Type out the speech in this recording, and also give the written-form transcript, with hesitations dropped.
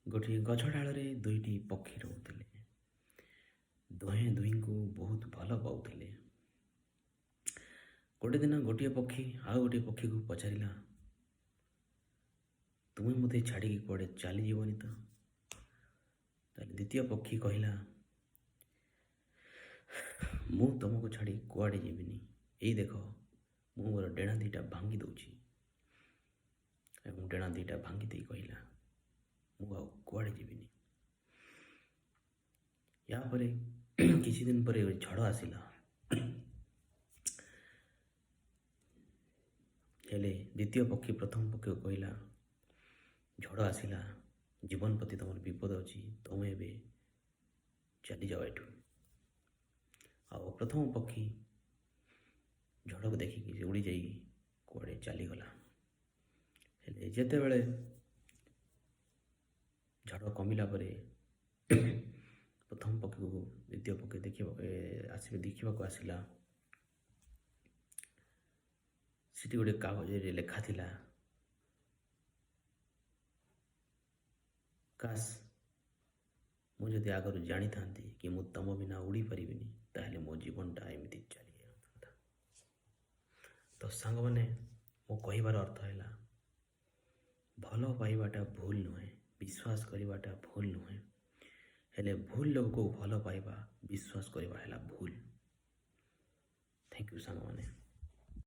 ଗୋଟିଏ ଗଛ ଡାଳରେ ଦୁଇଟି ପକ୍ଷୀ ରହୁଥିଲେ। ଦୁହେଁ ଦୁହିଁଙ୍କୁ ବହୁତ ଭଲ ପାଉଥିଲେ। ଗୋଟେ ଦିନ ଗୋଟିଏ ପକ୍ଷୀ ଆଉ ଗୋଟିଏ ପକ୍ଷୀକୁ ପଚାରିଲା, ତୁମେ ମୋତେ ଛାଡ଼ିକି କୁଆଡ଼େ ଚାଲିଯିବନି ତ? ତାହେଲେ ଦ୍ୱିତୀୟ ପକ୍ଷୀ କହିଲା, ମୁଁ ତୁମକୁ ଛାଡ଼ି କୁଆଡ଼େ ଯିବିନି। ଏଇ ଦେଖ, ମୁଁ ମୋର ଡେଣା ଦୁଇଟା ଭାଙ୍ଗି ଦେଉଛି। ଏବଂ ଡେଣା ଦୁଇଟା ଭାଙ୍ଗି ଦେଇ କହିଲା, ମୁଁ ଆଉ କୁଆଡ଼େ ଯିବିନି। ୟା ପରେ କିଛି ଦିନ ପରେ ଝଡ଼ ଆସିଲା। ହେଲେ ଦ୍ୱିତୀୟ ପକ୍ଷୀ ପ୍ରଥମ ପକ୍ଷୀକୁ କହିଲା, ଝଡ଼ ଆସିଲା, ଜୀବନ ପ୍ରତି ତୁମର ବିପଦ ଅଛି, ତୁମେ ଏବେ ଚାଲିଯାଅ ଏଠୁ। ଆଉ ପ୍ରଥମ ପକ୍ଷୀ ଝଡ଼କୁ ଦେଖିକି ସେ ଉଡ଼ି ଯାଇ କୁଆଡ଼େ ଚାଲିଗଲା। ହେଲେ ଯେତେବେଳେ ଝଡ଼ କମିଲା ପରେ ପ୍ରଥମ ପକ୍ଷୀକୁ ଦ୍ୱିତୀୟ ପକ୍ଷୀ ଦେଖିବାକୁ ଆସିବେ ଦେଖିବାକୁ ଆସିଲା, ସେଠି ଗୋଟେ କାଗଜରେ ଲେଖା ଥିଲା, କାଶ ମୁଁ ଯଦି ଆଗରୁ ଜାଣିଥାନ୍ତି କି ମୁଁ ତମ ବିନା ଉଡ଼ି ପାରିବିନି, ତାହେଲେ ମୋ ଜୀବନଟା ଏମିତି ଚାଲିଯାଇନଥାନ୍ତା। ତ ସାଙ୍ଗମାନେ, ମୋ କହିବାର ଅର୍ଥ ହେଲା, ଭଲ ପାଇବାଟା ଭୁଲ ନୁହେଁ, ବିଶ୍ୱାସ କରିବାଟା ଭୁଲ ନୁହେଁ, ହେଲେ ଭୁଲ ଲୋକକୁ ଭଲ ପାଇବା, ବିଶ୍ୱାସ କରିବା ହେଲା ଭୁଲ। Thank you ସାଙ୍ଗମାନେ।